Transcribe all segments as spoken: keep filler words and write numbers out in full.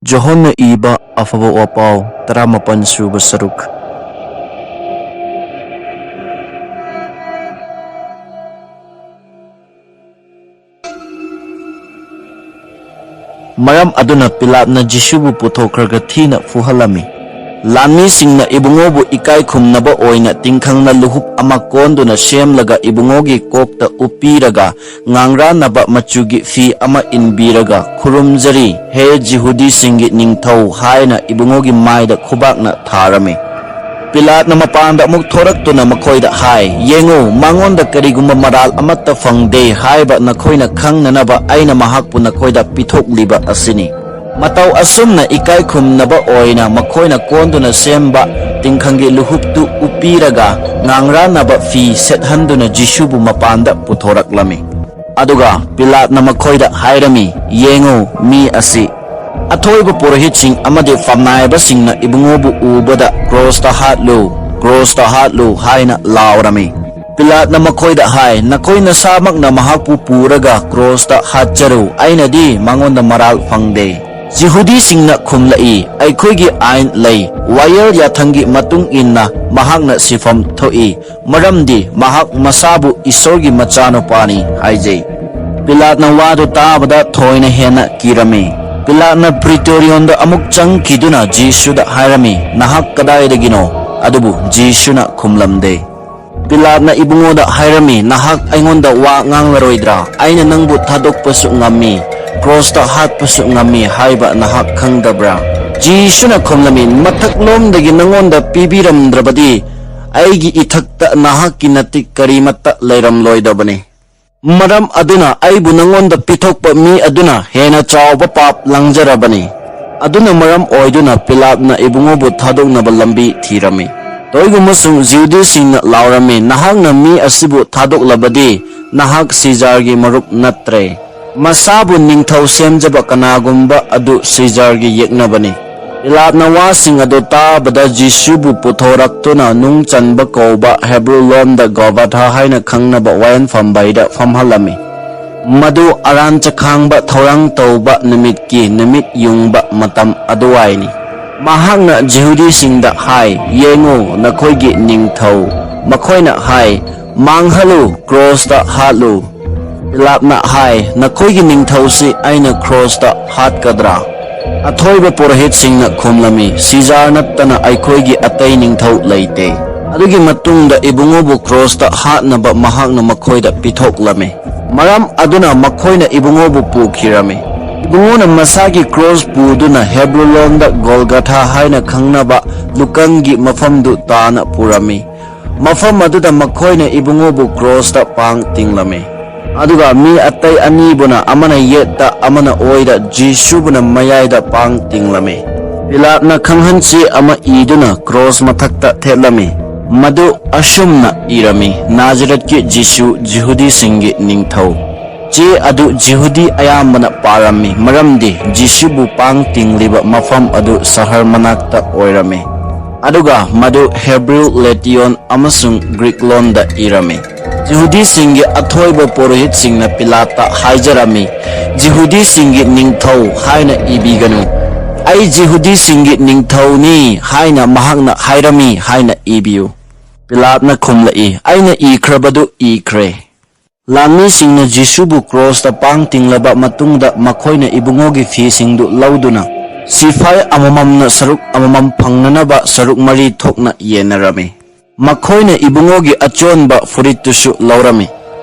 ꯖꯣꯍꯟꯅ ꯏꯕ ꯑꯐꯕ ꯋꯥꯄꯥꯎ, ꯇꯔꯥꯃꯥꯄꯟ ꯁꯨꯕ ꯁꯔꯨꯛ꯫ ꯃꯔꯝ ꯑꯗꯨꯅ ꯄꯤꯂꯥꯠꯅ ꯖꯤꯁꯨꯕꯨ ꯄꯨꯊꯣꯛꯈ꯭ꯔꯒ ꯊꯤꯅ ꯐꯨꯍꯜꯂꯝꯃꯤ꯫ ꯂꯥꯟꯃꯤꯁꯤꯡꯅ ꯏꯕꯨꯡꯉꯣꯕꯨ ꯏꯀꯥꯏ ꯈꯨꯝꯅꯕ ꯑꯣꯏꯅ ꯇꯤꯡꯈꯪꯅ ꯂꯨꯍꯨꯞ ꯑꯃ ꯀꯣꯟꯗꯨꯅ ꯁꯦꯝꯂꯒ ꯏꯕꯨꯡꯉꯣꯒꯤ ꯀꯣꯛꯇ ꯎꯞꯄꯤꯔꯒ, ꯉꯥꯡꯔꯥꯟꯅꯕ ꯃꯆꯨꯒꯤ ꯐꯤ ꯑꯃ ꯏꯟꯕꯤꯔꯒ, "ꯈꯨꯔꯨꯝꯖꯔꯤ, ꯍꯦ ꯖꯤꯍꯨꯗꯤꯁꯤꯡꯒꯤ ꯅꯤꯡꯊꯧ" ꯍꯥꯏꯅ ꯏꯕꯨꯡꯉꯣꯒꯤ ꯃꯥꯏꯗ ꯈꯨꯕꯥꯛꯅ ꯊꯥꯔꯝꯃꯤ꯫ ꯄꯤꯂꯥꯠꯅ ꯃꯄꯥꯟꯗ ꯑꯃꯨꯛ ꯊꯣꯔꯛꯇꯨꯅ ꯃꯈꯣꯏꯗ ꯍꯥꯏ, "ꯌꯦꯡꯉꯨ, ꯃꯉꯣꯟꯗ ꯀꯔꯤꯒꯨꯝꯕ ꯃꯔꯥꯜ ꯑꯃꯠꯇ ꯐꯪꯗꯦ ꯍꯥꯏꯕ ꯅꯈꯣꯏꯅ ꯈꯪꯅꯅꯕ ꯑꯩꯅ ꯃꯍꯥꯛꯄꯨ ꯅꯈꯣꯏꯗ ꯄꯤꯊꯣꯛꯂꯤꯕ ꯑꯁꯤꯅꯤ"꯫ ꯃꯇꯧ ꯑꯁꯨꯝꯅ ꯏꯀꯥꯏ ꯈꯨꯝꯅꯕ ꯑꯣꯏꯅ ꯃꯈꯣꯏꯅ ꯀꯣꯟꯗꯨꯅ ꯁꯦꯝꯕ ꯇꯤꯡꯈꯪꯒꯤ ꯂꯨꯍꯨꯞꯇꯨ ꯎꯞꯄꯤꯔꯒ, ꯉꯥꯡꯔꯥꯟꯅꯕ ꯐꯤ ꯁꯦꯠꯍꯟꯗꯨꯅ ꯖꯤꯁꯨꯕꯨ ꯃꯄꯥꯟꯗ ꯄꯨꯊꯣꯔꯛꯂꯝꯃꯤ꯫ ꯑꯗꯨꯒ ꯄꯤꯂꯥꯠꯅ ꯃꯈꯣꯏꯗ ꯍꯥꯏꯔꯝꯃꯤ, "ꯌꯦꯡꯉꯨ, ꯃꯤ ꯑꯁꯤ!" ꯑꯊꯣꯏꯕ ꯄꯨꯔꯣꯍꯤꯠꯁꯤꯡ ꯑꯃꯗꯤ ꯐꯝꯅꯥꯏꯕꯁꯤꯡꯅ ꯏꯕꯨꯡꯉꯣꯕꯨ ꯎꯕꯗ, "ꯀ꯭ꯔꯣꯁꯇ ꯍꯥꯠꯂꯨ, ꯀ꯭ꯔꯣꯁꯇ ꯍꯥꯠꯂꯨ" ꯍꯥꯏꯅ ꯂꯥꯎꯔꯝꯃꯤ꯫ ꯄꯤꯂꯥꯠꯅ ꯃꯈꯣꯏꯗ ꯍꯥꯏ, "ꯅꯈꯣꯏ ꯅꯁꯥꯃꯛꯅ ꯃꯍꯥꯛꯄꯨ ꯄꯨꯔꯒ ꯀ꯭ꯔꯣꯁꯇ ꯍꯥꯠꯆꯔꯨ, ꯑꯩꯅꯗꯤ ꯃꯉꯣꯟꯗ ꯃꯔꯥꯜ ꯐꯪꯗꯦ"꯫ ꯖꯤꯍꯨꯗꯤꯁꯤꯡꯅ ꯈꯨꯝꯂꯛꯏ, "ꯑꯩꯈꯣꯏꯒꯤ ꯑꯥꯏꯟ ꯂꯩ, ꯋꯥꯌꯦꯜ ꯌꯥꯊꯪꯒꯤ ꯃꯇꯨꯡ ꯏꯟꯅ ꯃꯍꯥꯛꯅ ꯁꯤꯐꯝ ꯊꯣꯛꯏ, ꯃꯔꯝꯗꯤ ꯃꯍꯥꯛ ꯃꯁꯥꯕꯨ ꯏꯁꯣꯔꯒꯤ ꯃꯆꯥꯅꯨꯄꯥꯅꯤ" ꯍꯥꯏꯖꯩ꯫ ꯄꯤꯂꯥꯠꯅ ꯋꯥꯗꯨ ꯇꯥꯕꯗ ꯊꯣꯏꯅ ꯍꯦꯟꯅ ꯀꯤꯔꯝꯃꯤ꯫ ꯄꯤꯂꯥꯠꯅ ꯄ꯭ꯔꯤꯇꯣꯔꯤꯌꯣꯟꯗ ꯑꯃꯨꯛ ꯆꯪꯈꯤꯗꯨꯅ ꯖꯤꯁꯨꯗ ꯍꯥꯏꯔꯝꯃꯤ, "ꯅꯍꯥꯛ ꯀꯗꯥꯏꯗꯒꯤꯅꯣ?" ꯑꯗꯨꯕꯨ ꯖꯤꯁꯨꯅ ꯈꯨꯝꯂꯝꯗꯦ꯫ ꯄꯤꯂꯥꯠꯅ ꯏꯕꯨꯡꯉꯣꯗ ꯍꯥꯏꯔꯝꯃꯤ, "ꯅꯍꯥꯛ ꯑꯩꯉꯣꯟꯗ ꯋꯥ ꯉꯥꯡꯂꯔꯣꯏꯗ꯭ꯔꯥ? ꯑꯩꯅ ꯅꯪꯕꯨ ꯊꯥꯗꯣꯛꯄꯁꯨ ꯉꯝꯃꯤ, ꯀ꯭ꯔꯣꯁꯇ ꯍꯥꯠꯄꯁꯨ ꯉꯝꯃꯤ ꯍꯥꯏꯕ ꯅꯍꯥꯛ ꯈꯪꯗꯕ꯭ꯔꯥ?" ꯖꯤꯁꯨꯅ ꯈꯨꯝꯂꯝꯃꯤ, "ꯃꯊꯛꯂꯣꯝꯗꯒꯤ ꯅꯉꯣꯟꯗ ꯄꯤꯕꯤꯔꯝꯗ꯭ꯔꯕꯗꯤ ꯑꯩꯒꯤ ꯏꯊꯛꯇ ꯅꯍꯥꯛꯀꯤ ꯅꯇꯤꯛ ꯀꯔꯤꯃꯠꯇ ꯂꯩꯔꯝꯂꯣꯏꯗꯕꯅꯤ꯫ ꯃꯔꯝ ꯑꯗꯨꯅ ꯑꯩꯕꯨ ꯅꯉꯣꯟꯗ ꯄꯤꯊꯣꯛꯄ ꯃꯤ ꯑꯗꯨꯅ ꯍꯦꯟꯅ ꯆꯥꯎꯕ ꯄꯥꯞ ꯂꯪꯖꯔꯕꯅꯤ"꯫ ꯑꯗꯨꯅ ꯃꯔꯝ ꯑꯣꯏꯗꯨꯅ ꯄꯤꯂꯥꯠꯅ ꯏꯕꯨꯡꯉꯣꯕꯨ ꯊꯥꯗꯣꯛꯅꯕ ꯂꯝꯕꯤ ꯊꯤꯔꯝꯃꯤ꯫ ꯇꯧꯏꯒꯨꯝꯕꯁꯨꯡ ꯖꯤꯍꯨꯗꯤꯁꯤꯡꯅ ꯂꯥꯎꯔꯝꯃꯤ, "ꯅꯍꯥꯛꯅ ꯃꯤ ꯑꯁꯤꯕꯨ ꯊꯥꯗꯣꯛꯂꯕꯗꯤ ꯅꯍꯥꯛ ꯁꯤꯖꯥꯔꯒꯤ ꯃꯔꯨꯞ ꯅꯠꯇ꯭ꯔꯦ꯫ ꯃꯁꯥꯕꯨ ꯅꯤꯡꯊꯧ ꯁꯦꯝꯖꯕ ꯀꯅꯥꯒꯨꯝꯕ ꯑꯗꯨ ꯁꯤꯖꯥꯔꯒꯤ ꯌꯦꯛꯅꯕꯅꯤ"꯫ ꯄꯤꯂꯥꯠꯅ ꯋꯥꯁꯤꯡ ꯑꯗꯨ ꯇꯥꯕꯗ ꯖꯤꯁꯨꯕꯨ ꯄꯨꯊꯣꯔꯛꯇꯨꯅ ꯅꯨꯡ ꯆꯟꯕ ꯀꯧꯕ, ꯍꯦꯕ꯭ꯔꯨ ꯂꯣꯟꯗ ꯒꯣꯕꯊꯥ ꯍꯥꯏꯅ ꯈꯪꯅꯕ ꯋꯥꯌꯦꯜꯐꯝꯕꯩꯗ ꯐꯝꯍꯜꯂꯝꯃꯤ꯫ ꯃꯗꯨ ꯑꯔꯥꯟ ꯆꯈꯥꯡꯕ ꯊꯧꯔꯥꯡ ꯇꯧꯕ ꯅꯨꯃꯤꯠꯀꯤ ꯅꯨꯃꯤꯠ ꯌꯨꯡꯕ ꯃꯇꯝ ꯑꯗꯨꯋꯥꯏꯅꯤ꯫ ꯃꯍꯥꯛꯅ ꯖꯤꯍꯨꯗꯤꯁꯤꯡꯗ ꯍꯥꯏ, "ꯌꯦꯡꯉꯨ, ꯅꯈꯣꯏꯒꯤ ꯅꯤꯡꯊꯧ!" ꯃꯈꯣꯏꯅ ꯍꯥꯏ, "ꯃꯥꯡꯍꯜꯂꯨ, ꯀ꯭ꯔꯣꯁꯇ ꯍꯥꯠꯂꯨ!" ꯄꯤꯂꯥꯠꯅ ꯍꯥꯏ, "ꯅꯈꯣꯏꯒꯤ ꯅꯤꯡꯊꯧꯁꯤ ꯑꯩꯅ ꯀ꯭ꯔꯣꯁꯇ ꯍꯥꯠꯀꯗ꯭ꯔꯥ? ꯑꯊꯣꯏꯕ ꯄꯨꯔꯣꯍꯤꯠꯁꯤꯡꯅ ꯈꯨꯝꯂꯝꯃꯤ, "ꯁꯤꯖꯥꯔ ꯅꯠꯇꯅ ꯑꯩꯈꯣꯏꯒꯤ ꯑꯇꯩ ꯅꯤꯡꯊꯧ ꯂꯩꯇꯦ꯫" ꯑꯗꯨꯒꯤ ꯃꯇꯨꯡꯗ ꯏꯕꯨꯡꯉꯣꯕꯨ ꯀ꯭ꯔꯣꯁꯇ ꯍꯥꯠꯅꯕ ꯃꯍꯥꯛꯅ ꯃꯈꯣꯏꯗ ꯄꯤꯊꯣꯛꯂꯝꯃꯤ꯫ ꯃꯔꯝ ꯑꯗꯨꯅ ꯃꯈꯣꯏꯅ ꯏꯕꯨꯡꯉꯣꯕꯨ ꯄꯨꯈꯤꯔꯝꯃꯤ꯫ ꯏꯕꯨꯡꯉꯣꯅ ꯃꯁꯥꯒꯤ ꯀ꯭ꯔꯣꯁ ꯄꯨꯗꯨꯅ ꯍꯦꯕ꯭ꯔꯨ ꯂꯣꯟꯗ ꯒꯣꯜꯒꯊꯥ ꯍꯥꯏꯅ ꯈꯪꯅꯕ ꯂꯨꯀꯪꯒꯤ ꯃꯐꯝꯗꯨ ꯇꯥꯅ ꯄꯨꯔꯝꯃꯤ꯫ ꯃꯐꯝ ꯑꯗꯨꯗ ꯃꯈꯣꯏꯅ ꯏꯕꯨꯡꯉꯣꯕꯨ ꯀ꯭ꯔꯣꯁꯇ ꯄꯥꯡ ꯇꯤꯡꯂꯝꯃꯤ꯫ ꯑꯗꯨꯒ ꯃꯤ ꯑꯇꯩ ꯑꯅꯤꯕꯨꯅ, ꯑꯃꯅ ꯌꯦꯠꯇ, ꯑꯃꯅ ꯑꯣꯏꯗ, ꯖꯤꯁꯨꯕꯨꯅ ꯃꯌꯥꯏꯗ ꯄꯥꯡ ꯇꯤꯡꯂꯝꯃꯤ꯫ ꯄꯤꯂꯥꯠꯅ ꯈꯪꯍꯟ ꯆꯦ ꯑꯃ ꯏꯗꯨꯅ ꯀ꯭ꯔꯣꯁ ꯃꯊꯛꯇ ꯊꯦꯠꯂꯝꯃꯤ꯫ ꯃꯗꯨ ꯑꯁꯨꯝꯅ ꯏꯔꯝꯃꯤ, "ꯅꯥꯖꯔꯦꯠꯀꯤ ꯖꯤꯁꯨ, ꯖꯤꯍꯨꯗꯤꯁꯤꯡꯒꯤ ꯅꯤꯡꯊꯧ꯫" ꯆꯦ ꯑꯗꯨ ꯖꯤꯍꯨꯗꯤ ꯑꯌꯥꯝꯕꯅ ꯄꯥꯔꯝꯃꯤ, ꯃꯔꯝꯗꯤ ꯖꯤꯁꯨꯕꯨ ꯄꯥꯡ ꯇꯤꯡꯂꯤꯕ ꯃꯐꯝ ꯑꯗꯨ ꯁꯍꯔ ꯃꯅꯥꯛꯇ ꯑꯣꯏꯔꯝꯃꯤ꯫ ꯑꯗꯨꯒ ꯃꯗꯨ ꯍꯦꯕ꯭ꯔꯤꯜ ꯂꯦꯇꯤꯌꯣꯟ ꯑꯃꯁꯨꯡ ꯒ꯭ꯔꯤꯛ ꯂꯣꯟꯗ ꯏꯔꯝꯃꯤ꯫ ꯖꯤꯍꯨꯗꯤꯁꯤꯡꯒꯤ ꯑꯊꯣꯏꯕ ꯄꯨꯔꯣꯍꯤꯠꯁꯤꯡꯅ ꯄꯤꯂꯥꯠꯇ ꯍꯥꯏꯖꯔꯝꯃꯤ, "ꯖꯤꯍꯨꯗꯤꯁꯤꯡꯒꯤ ꯅꯤꯡꯊꯧ ꯍꯥꯏꯅ ꯏꯕꯤꯒꯅꯨ꯫ ꯑꯩ ꯖꯤꯍꯨꯗꯤꯁꯤꯡꯒꯤ ꯅꯤꯡꯊꯧꯅꯤ ꯍꯥꯏꯅ ꯃꯍꯥꯛꯅ ꯍꯥꯏꯔꯝꯃꯤ ꯍꯥꯏꯅ ꯏꯕꯤꯌꯨ꯫" ꯄꯤꯂꯥꯠꯅ ꯈꯨꯝꯂꯛꯏ, "ꯑꯩꯅ ꯏꯈ꯭ꯔꯕꯗꯨ ꯏꯈ꯭ꯔꯦ꯫" ꯂꯥꯟꯃꯤꯁꯤꯡꯅ ꯖꯤꯁꯨꯕꯨ ꯀ꯭ꯔꯣꯁꯇ ꯄꯥꯡ ꯇꯤꯡꯂꯕ ꯃꯇꯨꯡꯗ, ꯃꯈꯣꯏꯅ ꯏꯕꯨꯡꯉꯣꯒꯤ ꯐꯤꯁꯤꯡꯗꯨ ꯂꯧꯗꯨꯅ, ꯁꯤꯐꯥꯏ ꯑꯃꯃꯝꯅ ꯁꯔꯨꯛ ꯑꯃꯃꯝ ꯐꯪꯅꯅꯕ ꯁꯔꯨꯛ ꯃꯔꯤ ꯊꯣꯛꯅ ꯌꯦꯟꯅꯔꯝꯃꯤ꯫ ꯃꯈꯣꯏꯅ ꯏꯕꯨꯡꯉꯣꯒꯤ ꯑꯆꯣꯟꯕ ꯐꯨꯔꯤꯠꯇꯨꯁꯨ ꯂꯧꯔꯝꯃꯤ,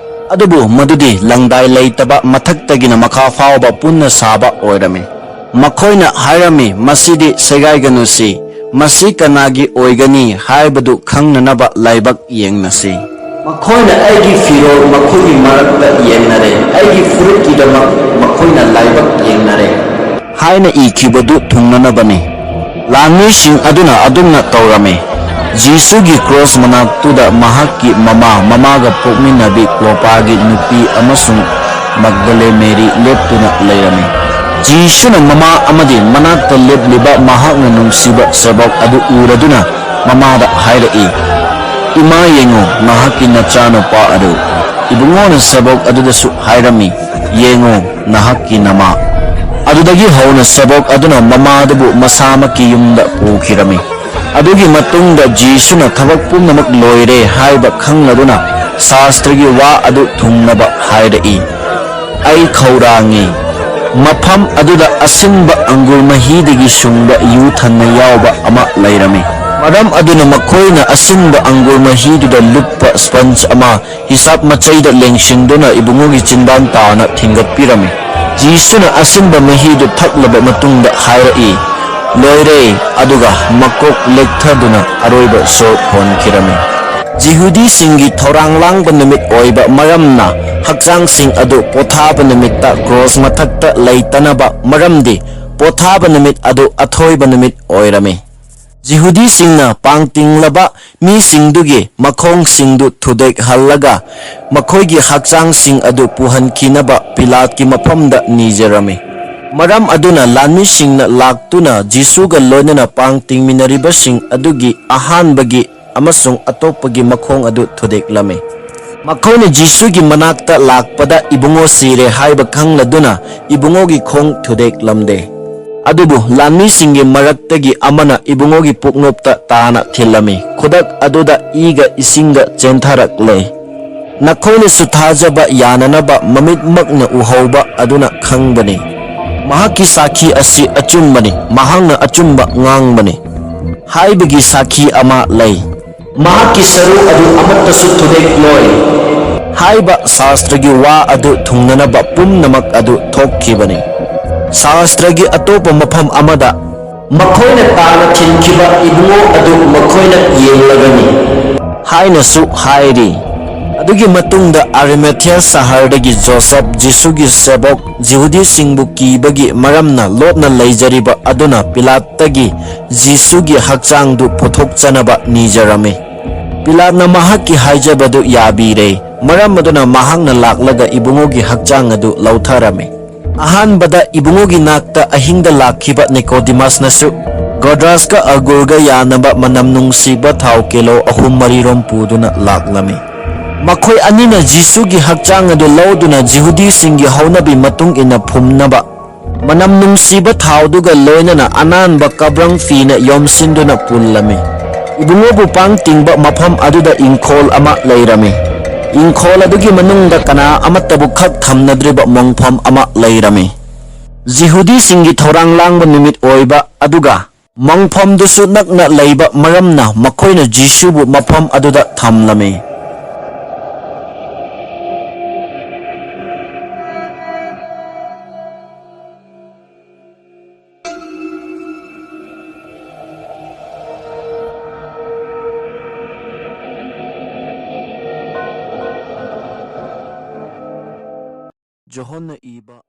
ꯑꯗꯨꯕꯨ ꯃꯗꯨꯗꯤ ꯂꯪꯗꯥꯏ ꯂꯩꯇꯕ, ꯃꯊꯛꯇꯒꯤꯅ ꯃꯈꯥ ꯐꯥꯎꯕ ꯄꯨꯟꯅ ꯁꯥꯕ ꯑꯣꯏꯔꯝꯃꯤ꯫ ꯃꯈꯣꯏꯅ ꯍꯥꯏꯔꯝꯃꯤ, "ꯃꯁꯤꯗꯤ ꯁꯦꯒꯥꯏꯒꯅꯨꯁꯤ, ꯃꯁꯤ ꯀꯅꯥꯒꯤ ꯑꯣꯏꯒꯅꯤ ꯍꯥꯏꯕꯗꯨ ꯈꯪꯅꯅꯕ ꯂꯥꯏꯕꯛ ꯌꯦꯡꯅꯁꯤ꯫" ꯃꯈꯣꯏꯅ ꯑꯩꯒꯤ ꯐꯤꯔꯣꯜ ꯃꯈꯣꯏꯒꯤ ꯃꯔꯛꯇ ꯌꯦꯟꯅꯔꯦ, ꯑꯩꯒꯤ ꯐꯨꯔꯤꯠꯀꯤꯗꯃꯛ ꯃꯈꯣꯏꯅ ꯂꯥꯏꯕꯛ ꯌꯦꯡꯅꯔꯦ ꯍꯥꯏꯅ ꯏꯈꯤꯕꯗꯨ ꯊꯨꯡꯅꯅꯕꯅꯤ꯫ ꯂꯥꯟꯃꯤꯁꯤꯡ ꯑꯗꯨꯅ ꯑꯗꯨꯝꯅ ꯇꯧꯔꯝꯃꯤ꯫ ꯖꯤꯁꯨꯒꯤ ꯀ꯭ꯔꯣꯁ ꯃꯅꯥꯛꯇꯨꯗ ꯃꯍꯥꯛꯀꯤ ꯃꯃꯥ, ꯃꯃꯥꯒ ꯄꯣꯛꯃꯤꯟꯅꯕꯤ ꯀ꯭ꯂꯣꯄꯥꯒꯤ ꯅꯨꯄꯤ ꯑꯃꯁꯨꯡ ꯃꯒꯗꯂꯦ ꯃꯦꯔꯤ ꯂꯦꯞꯇꯨꯅ ꯂꯩꯔꯝꯃꯤ꯫ ꯖꯤꯁꯨꯅ ꯃꯃꯥ ꯑꯃꯗꯤ ꯃꯅꯥꯛꯇ ꯂꯦꯞꯂꯤꯕ ꯃꯍꯥꯛꯅ ꯅꯨꯡꯁꯤꯕ ꯁꯦꯕꯣꯛ ꯑꯗꯨ ꯎꯔꯗꯨꯅ ꯃꯃꯥꯗ ꯍꯥꯏꯔꯛꯏ, "ꯏꯃꯥ, ꯌꯦꯡꯉꯨ, ꯅꯍꯥꯛꯀꯤ ꯅꯆꯥꯅꯨꯄꯥ ꯑꯗꯨ!" ꯏꯕꯨꯡꯉꯣꯅ ꯁꯦꯕꯣꯛ ꯑꯗꯨꯗꯁꯨ ꯍꯥꯏꯔꯝꯃꯤ, "ꯌꯦꯡꯉꯨ, ꯅꯍꯥꯛꯀꯤ ꯅꯃꯥ!" ꯑꯗꯨꯗꯒꯤ ꯍꯧꯅ ꯁꯦꯕꯣꯛ ꯑꯗꯨꯅ ꯃꯃꯥꯗꯨꯕꯨ ꯃꯁꯥꯃꯛꯀꯤ ꯌꯨꯝꯗ ꯄꯨꯈꯤꯔꯝꯃꯤ꯫ ꯑꯗꯨꯒꯤ ꯃꯇꯨꯡꯗ ꯖꯤꯁꯨꯅ ꯊꯕꯛ ꯄꯨꯝꯅꯃꯛ ꯂꯣꯏꯔꯦ ꯍꯥꯏꯕ ꯈꯪꯂꯗꯨꯅ ꯁꯥꯁꯇ꯭ꯔꯒꯤ ꯋꯥ ꯑꯗꯨ ꯊꯨꯡꯅꯕ ꯍꯥꯏꯔꯛꯏ, "ꯑꯩ ꯈꯧꯔꯥꯡꯉꯤ꯫" ꯃꯐꯝ ꯑꯗꯨꯗ ꯑꯁꯤꯟꯕ ꯑꯪꯒꯨꯔ ꯃꯍꯤꯗꯒꯤ ꯁꯨꯡꯕ ꯌꯨ ꯊꯟꯅ ꯌꯥꯎꯕ ꯑꯃ ꯂꯩꯔꯝꯃꯤ꯫ ꯃꯔꯝ ꯑꯗꯨꯅ ꯃꯈꯣꯏꯅ ꯑꯁꯤꯟꯕ ꯑꯪꯒꯨꯔ ꯃꯍꯤꯗꯨꯗ ꯂꯨꯞꯄ ꯁ꯭ꯄꯟꯖ ꯑꯃ ꯍꯤꯁꯥꯞ ꯃꯆꯩꯗ ꯂꯦꯡꯁꯤꯟꯗꯨꯅ ꯏꯕꯨꯡꯉꯣꯒꯤ ꯆꯤꯟꯕꯥꯟ ꯇꯥꯅ ꯊꯤꯡꯒꯠꯄꯤꯔꯝꯃꯤ꯫ ꯖꯤꯁꯨꯅ ꯑꯁꯤꯟꯕ ꯃꯍꯤꯗꯨ ꯊꯛꯂꯕ ꯃꯇꯨꯡꯗ ꯍꯥꯏꯔꯛꯏ, "ꯂꯣꯏꯔꯦ", ꯑꯗꯨꯒ ꯃꯀꯣꯛ ꯂꯦꯛꯊꯗꯨꯅ ꯑꯔꯣꯏꯕ ꯁꯣꯔ ꯍꯣꯟꯈꯤꯔꯝꯃꯤ꯫ ꯖꯤꯍꯨꯗꯤꯁꯤꯡꯒꯤ ꯊꯧꯔꯥꯡ ꯂꯥꯡꯕ ꯅꯨꯃꯤꯠ ꯑꯣꯏꯕ ꯃꯔꯝꯅ, ꯍꯛꯆꯥꯡꯁꯤꯡ ꯑꯗꯨ ꯄꯣꯊꯥꯕ ꯅꯨꯃꯤꯠꯇ ꯀ꯭ꯔꯣꯁ ꯃꯊꯛꯇ ꯂꯩꯇꯅꯕ, ꯃꯔꯝꯗꯤ ꯄꯣꯊꯥꯕ ꯅꯨꯃꯤꯠ ꯑꯗꯨ ꯑꯊꯣꯏꯕ ꯅꯨꯃꯤꯠ ꯑꯣꯏꯔꯝꯃꯤ꯫ ꯖꯤꯍꯨꯗꯤꯁꯤꯡꯅ ꯄꯥꯡ ꯇꯤꯡꯂꯕ ꯃꯤꯁꯤꯡꯗꯨꯒꯤ ꯃꯈꯣꯡꯁꯤꯡꯗꯨ ꯊꯨꯗꯦꯛꯍꯜꯂꯒ, ꯃꯈꯣꯏꯒꯤ ꯍꯛꯆꯥꯡꯁꯤꯡ ꯑꯗꯨ ꯄꯨꯍꯟꯈꯤꯅꯕ ꯄꯤꯂꯥꯠꯀꯤ ꯃꯐꯝꯗ ꯅꯤꯖꯔꯝꯃꯤ꯫ ꯃꯔꯝ ꯑꯗꯨꯅ ꯂꯥꯟꯃꯤꯁꯤꯡꯅ ꯂꯥꯛꯇꯨꯅ ꯖꯤꯁꯨꯒ ꯂꯣꯏꯅꯅ ꯄꯥꯡ ꯇꯤꯡꯃꯤꯟꯅꯔꯤꯕꯁꯤꯡ ꯑꯗꯨꯒꯤ ꯑꯍꯥꯟꯕꯒꯤ ꯑꯃꯁꯨꯡ ꯑꯇꯣꯞꯄꯒꯤ ꯃꯈꯣꯡ ꯑꯗꯨ ꯊꯨꯗꯦꯛꯂꯝꯃꯤ꯫ ꯃꯈꯣꯏꯅ ꯖꯤꯁꯨꯒꯤ ꯃꯅꯥꯛꯇ ꯂꯥꯛꯄꯗ ꯏꯕꯨꯡꯉꯣ ꯁꯤꯔꯦ ꯍꯥꯏꯕ ꯈꯪꯂꯗꯨꯅ ꯏꯕꯨꯡꯉꯣꯒꯤ ꯈꯣꯡ ꯊꯨꯗꯦꯛꯂꯝꯗꯦ꯫ ꯑꯗꯨꯕꯨ ꯂꯥꯟꯃꯤꯁꯤꯡꯒꯤ ꯃꯔꯛꯇꯒꯤ ꯑꯃꯅ ꯏꯕꯨꯡꯉꯣꯒꯤ ꯄꯨꯛꯅꯨꯞꯇ ꯇꯥꯅ ꯊꯤꯜꯂꯝꯃꯤ, ꯈꯨꯗꯛ ꯑꯗꯨꯗ ꯏꯒ ꯏꯁꯤꯡꯒ ꯆꯦꯟꯊꯔꯛꯂꯦ꯫ ꯅꯈꯣꯏꯅꯁꯨ ꯊꯥꯖꯕ ꯌꯥꯅꯅꯕ ꯃꯃꯤꯠꯃꯛꯅ ꯎꯍꯧꯕ ꯑꯗꯨꯅ ꯈꯪꯕꯅꯤ꯫ ꯃꯍꯥꯛꯀꯤ ꯁꯥꯈꯤ ꯑꯁꯤ ꯑꯆꯨꯝꯕꯅꯤ, ꯃꯍꯥꯛꯅ ꯑꯆꯨꯝꯕ ꯉꯥꯡꯕꯅꯤ ꯍꯥꯏꯕꯒꯤ ꯁꯥꯈꯤ ꯑꯃ ꯂꯩ꯫ ꯃꯍꯥꯛꯀꯤ ꯁꯔꯨ ꯑꯗꯨ ꯑꯃꯠꯇꯁꯨ ꯊꯨꯗꯦꯛꯂꯣꯏ ꯍꯥꯏꯕ ꯁꯥꯁꯇ꯭ꯔꯒꯤ ꯋꯥ ꯑꯗꯨ ꯊꯨꯡꯅꯅꯕ ꯄꯨꯝꯅꯃꯛ ꯑꯗꯨ ꯊꯣꯛꯈꯤꯕꯅꯤ꯫ ꯁꯥꯁꯇ꯭ꯔꯒꯤ ꯑꯇꯣꯞꯄ ꯃꯐꯝ ꯑꯃꯗ, "ꯃꯈꯣꯏꯅ ꯇꯥꯅ ꯊꯤꯟꯈꯤꯕ ꯏꯕꯨꯡꯉꯣ ꯑꯗꯨ ꯃꯈꯣꯏꯅ ꯌꯦꯡꯂꯒꯅꯤ" ꯍꯥꯏꯅꯁꯨ ꯍꯥꯏꯔꯤ꯫ ꯑꯗꯨꯒꯤ ꯃꯇꯨꯡꯗ ꯑꯔꯤꯃꯦꯊꯤꯌꯥ ꯁꯍꯔꯗꯒꯤ ꯖꯣꯁꯦꯐ, ꯖꯤꯁꯨꯒꯤ ꯁꯦꯕꯣꯛ, ꯖꯤꯍꯨꯗꯤꯁꯤꯡꯕꯨ ꯀꯤꯕꯒꯤ ꯃꯔꯝꯅ ꯂꯣꯠꯅ ꯂꯩꯖꯔꯤꯕ ꯑꯗꯨꯅ ꯄꯤꯂꯥꯠꯇꯒꯤ ꯖꯤꯁꯨꯒꯤ ꯍꯛꯆꯥꯡꯗꯨ ꯄꯨꯊꯣꯛꯆꯅꯕ ꯅꯤꯖꯔꯝꯃꯤ꯫ ꯄꯤꯂꯥꯠꯅ ꯃꯍꯥꯛꯀꯤ ꯍꯥꯏꯖꯕꯗꯨ ꯌꯥꯕꯤꯔꯦ, ꯃꯔꯝ ꯑꯗꯨꯅ ꯃꯍꯥꯛꯅ ꯂꯥꯛꯂꯒ ꯏꯕꯨꯡꯉꯣꯒꯤ ꯍꯛꯆꯥꯡ ꯑꯗꯨ ꯂꯧꯊꯔꯝꯃꯤ꯫ ꯑꯍꯥꯟꯕꯗ ꯏꯕꯨꯡꯉꯣꯒꯤ ꯅꯥꯛꯇ ꯑꯍꯤꯡꯗ ꯂꯥꯛꯈꯤꯕ ꯅꯤꯀꯣꯗꯤꯃꯁꯅꯁꯨ, ꯔꯣꯗꯥꯁꯀ ꯑꯒꯨꯔꯒ ꯌꯥꯅꯕ ꯃꯅꯝ ꯅꯨꯡꯁꯤꯕ ꯊꯥꯎ ꯀꯤꯂꯣ ꯑꯍꯨꯝ ꯃꯔꯤꯔꯣꯝ ꯄꯨꯗꯨꯅ ꯂꯥꯛꯂꯝꯃꯤ꯫ ꯃꯈꯣꯏ ꯑꯅꯤꯅ ꯖꯤꯁꯨꯒꯤ ꯍꯛꯆꯥꯡ ꯑꯗꯨ ꯂꯧꯗꯨꯅ ꯖꯤꯍꯨꯗꯤꯁꯤꯡꯒꯤ ꯍꯧꯅꯕꯤ ꯃꯇꯨꯡ ꯏꯟꯅ ꯐꯨꯝꯅꯕ ꯃꯅꯝ ꯅꯨꯡꯁꯤꯕ ꯊꯥꯎꯗꯨꯒ ꯂꯣꯏꯅꯅ ꯑꯅꯥꯟꯕ ꯀꯕ꯭ꯔꯪ ꯐꯤꯅ ꯌꯣꯝꯁꯤꯟꯗꯨꯅ ꯄꯨꯜꯂꯝꯃꯤ꯫ ꯏꯕꯨꯡꯉꯣꯕꯨ ꯄꯥꯡ ꯇꯤꯡꯕ ꯃꯐꯝ ꯑꯗꯨꯗ ꯏꯪꯈꯣꯜ ꯑꯃ ꯂꯩꯔꯝꯃꯤ꯫ ꯏꯪꯈꯣꯜ ꯑꯗꯨꯒꯤ ꯃꯅꯨꯡꯗ ꯀꯅꯥ ꯑꯃꯠꯇꯕꯨ ꯈꯛ ꯊꯝꯅꯗ꯭ꯔꯤꯕ ꯃꯣꯡꯐꯝ ꯑꯃ ꯂꯩꯔꯝꯃꯤ꯫ ꯖꯤꯍꯨꯗꯤꯁꯤꯡꯒꯤ ꯊꯧꯔꯥꯡ ꯂꯥꯡꯕ ꯅꯨꯃꯤꯠ ꯑꯣꯏꯕ ꯑꯗꯨꯒ ꯃꯣꯡꯐꯝꯗꯨꯁꯨ ꯅꯛꯅ ꯂꯩꯕ ꯃꯔꯝꯅ ꯃꯈꯣꯏꯅ ꯖꯤꯁꯨꯕꯨ ꯃꯐꯝ ꯑꯗꯨꯗ ꯊꯝꯂꯝꯃꯤ꯫ ꯖꯣꯍꯟꯅ ꯏꯕ